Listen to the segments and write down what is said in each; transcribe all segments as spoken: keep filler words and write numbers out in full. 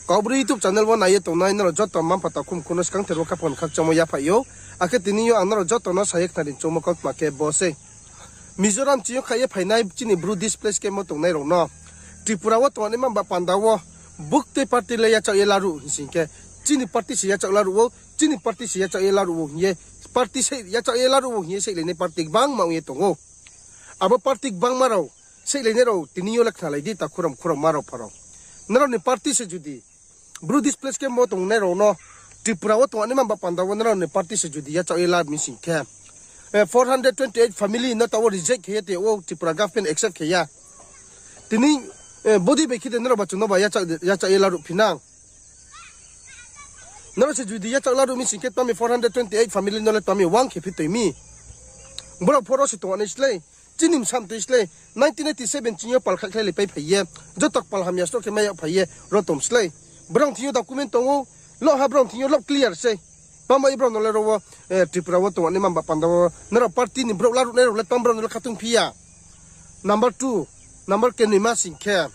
Kaubru YouTube channel wo nai ye tongnai nrao joto mma-mpha takhum khuno skangther wo khaphang khakchangmo yaphaih ou. Akhe tini yo ang nrao joto no sa ye khnari choungmo kautma khe bo sei. Mizoram chini yo kha ye phainai chini Bru displaced camp wo tongnai rao no Tripura wo tongnaima ba panda wo buktui party le yachaoh ye laruh hing sing khe, chini party se yachaoh laruh ou, chini party se yachaoh ye laruh ou hing ye, party se yachaoh ye laruh ou hing ye seihlainai party gbangma ong ye tong ou. Abo party gbangma rao seihlainai rao tini yo le khnalai di, takhu rao, mkhu rao, mma rao, mpha rao. Nrao ni party se judi Bru displaced camp wo tongnai rao no Tripura wo tongnaima ba panda wo nrao ni party se judi yachaoh ye la mi sing khe, four hundred twenty eight family no taoh wo reject khe ye tong ou, Tripura government accept khe ya. Tini bodei bai khe de nrao ba chung no ba yachaoh ye laruh phi nang. Nrao se judi yachaoh laruh mi sing khe tma mi four hundred twenty eight family no le tma mi wang khe phi toi mi. Brao pho ro se tongnai slái, chini bsa mtoi slái, nineteen eighty seven chini yo pal khaihkhlailai pai phai ye, joto pal hamya sroh khe mai yag phai ye ro tong slái. Brao thing yo document tong ou, loh ha brao thing yo loh clear sei. Tma bai brao no le ro wo, Tripura wo tongnaima ba panda wo nrao party ni brouh laruhnai rao le tma brao no le khatung phi ya. Number two, number kenoima sing khe,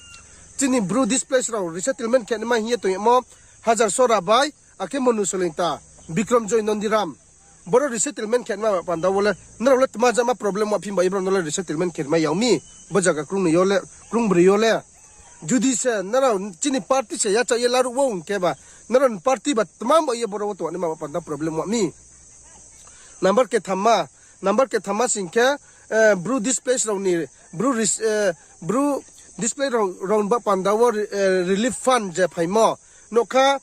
chini Bru displaced rao resettlement khe naima hing ye tong yagmo Hajar Sora bai, akhe Monu Solingta, Bikram Joy, Nondiram. Boro resettlement khe naima ba panda wo le nrao le tma jama problem wa phi ba ye brao no le resettlement khe mai yag mi, bo zaga krungnoi yo le, krungbroi yo le. Judi se nrao chini party se yachaoh ye laruh ou hing khe ba, nrao ni party ba tma ba ye boro wo tongnaima ba panda problem wa mi. Number kethamma, number kethamma sing khe, Bru displaced rao ni, Bru displaced rao, rao ni ba panda wo relief fund je phaimo, nokha,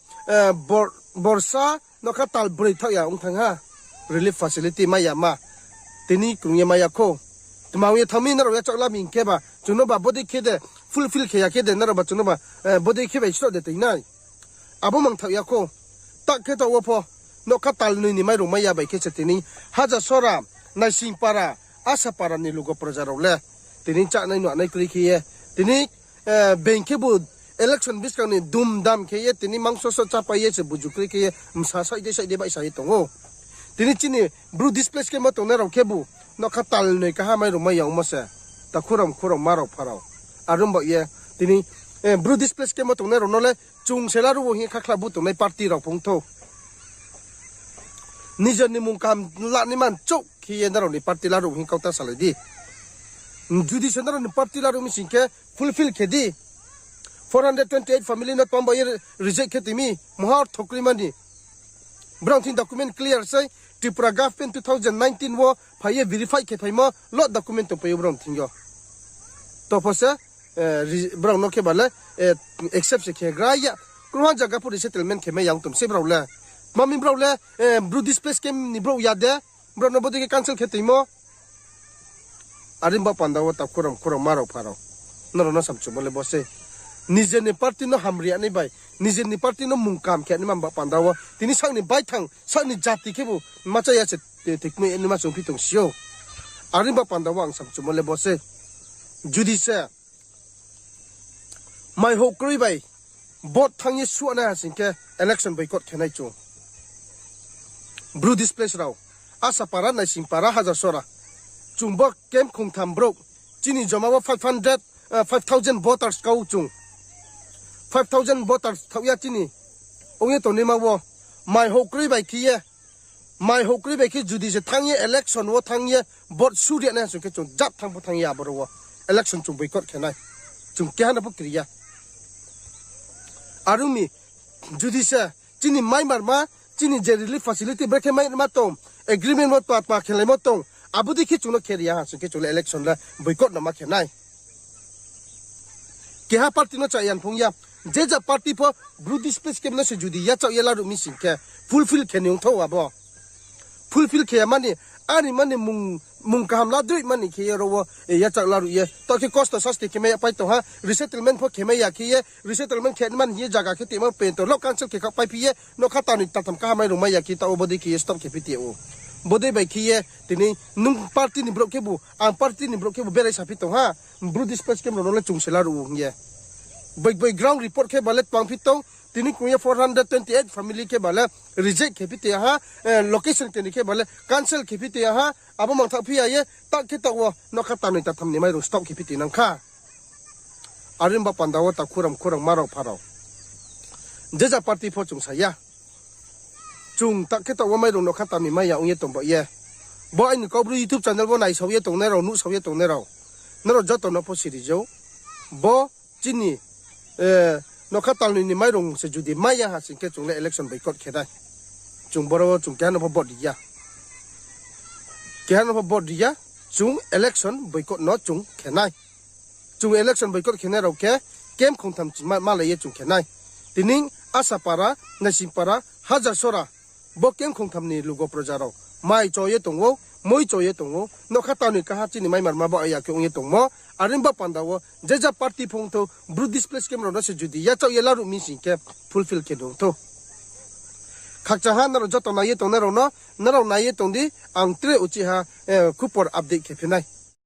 borsa nokha tal broi thaoh ya ong thanng ha, relief facility mai ya ma. Tini krung ye mai ya khou. Tma ong ye thanng mi nrao yachaoh la mi hing khe ba, chung no ba bodei khe de, fulfill khe ya khe de, nrao ba chung no ba bodei khe bai sroh de toi nai. Abo mang thaoh ya khou. Tak khe taoh wo pho, nokha tal noi ni mairung mai ya bai khe se tini Hajar Sora, Naisingpara, Asapara ni lugo proja rao le tini chánai nuhnai kroi khe ye, tini being khebu election buskang ni dumdam khe ye tini mangso so chápai ye se buju kroi khe ye msa saih dei saih dei baihsa ye tong ou. Tini chini Bru displaced camp wo tongnai rao khebu nokha tal noi kaha mairung mai ya ongmo se. Takhu rao, mkhu rao, mma rao, mpha rao. Are ong ba ye tini Bru displaced camp wo tongnai rao no le chung se laruh ou hing ye khakhla bu tongnai party rao phung thou. Nijer ni mung kaham lanaima chouh khe ye nrao ni party laruh hing kau ta salai di. Judi se nrao ni party laruh mi sing khe fulfill khe di. Four hundred twenty eight family no tma ba ye reject khe tong mi, mungha ortho kroi mani. Brao thing document clear sei, Tripura government two thousand nineteen wo phai ye verify khe phaimo lo document tongpai ou brao thing yo. To pho se, brao no khe ba le accept se khe gra ya. Krungha zaga pho resettlement khe mai ya ong tong sei brao le. Tma mi brao le Bru displaced camp ni brouh ya de, brao no bodei khe cancel khe tongmo. Are ba panda wo takhu rao, mkhu rao, mma rao, mpha rao, nrao no samchumo le bo sei. Nijer ni party no hamri ya nai bai, nijer ni party no mung kaham khe naima ba panda wo tini sak ni baithang, sak ni jati khebu ma cha ya se, thoikmai naima chung phi tong si ou. Are ba panda wo ang samchumo le bo sei. Judi se mai houh kroi bai vote thanng ye suanai ha sing khe election boycott khe nai chung. Bru displaced rao, Asapara, Naisingpara, Hajar Sora, chung bo camp khongtham brouh, chini joma wo five hundred, five thousand voters kau chung. Five thousand voters thaoh ya chini ong ye tongnaima wo mai houh kroi bai khe ye, mai houh kroi bai khe judi se thanng ye election wo thanng ye vote suri ya nai ha sing khe chung jat thanng pho thanng ye aboro wo election chung boycott khe nai. Chung keha no pho kri ya. Are ong mi, judi se chini maimarma, chini je relief facility brekhe maima tong, agreement wo tma tma khelaimo tong, abo dei khe chung no khe ri ya ha sing khe chung le election le boycott no ma khe nai. Keha party no cha ya phung ya. Je ja party pho Bru displaced camp no se judi yachaoh ye laruh mi sing khe fulfill khe ni ong thou abo. Fulfill khe ya mani, ani mani mung kaham ladroih mani khe ye ro wo yachaoh laruh ye. Taoh khe kosto sasti khe mai ya pai tong ha, resettlement pho khe mai ya khe ye, resettlement khe mani hing ye zaga khe tongmo pento lo cancel khe kha paiphi ye, nokha tanoi tatham kaha mairung mai ya khe taoh wo bodei khe ye stop khe phi tong ou. Bodei bai khe ye tini nung party ni brouh khebu, ang party ni brouh khebu berai saphi tong ha, Bru displaced camp rao no le chung se laruh ou hing ye. Boi boi ground report khe ba le tmang phi tong, tini kung ye four hundred twenty eight family khe ba le reject khe phi tong ha, location tini khe ba le cancel khe phi tong ha, abo mangthaoh phi ya ye, tak khe taoh wo nokha tanoi tatham ni mairung stop khe phi tong nang kha. Are ba panda wo takhu rao, mkhu rao, mma rao, mpha rao, Je ja party pho chung sa ya. Chung ta khe taoh wo mairung nokha tal ni mai ya ong ye tong ba ye. Bo aini Kaubru YouTube channel wo naisao ye tongnai rao, nuhsao ye tongnai rao, nrao joto no pho siri ou. Bo chini nokha tal ni ni mairung se judi mai ya ha sing khe chung le election boycott khe nai. Chung boro wo chung keha no pho vote ri ya. Keha no pho vote ri ya, chung election boycott no chung khe nai. Chung election boycott khe nai rao khe camp khongtham chi ma, malai ye chung khe nai. Tini Asapara, Naisingpara, Hajarsora, bo camp khongtham ni lugo proja rao mai cho ye tong ou, moi cho ye tong ou, nokha tal ni kaha chini mai marma bo ya khe ong ye tongmo. Are ni ba panda wo je ja party pho ong thou, Bru displaced camp rao no se judi yachaoh ye laruh mi sing khe fulfill khe nung thou. Khakchang ha nrao joto nai ye tongnai rao no, nrao nai ye tong di, ang tre uchih ha khupor update khe phi nai.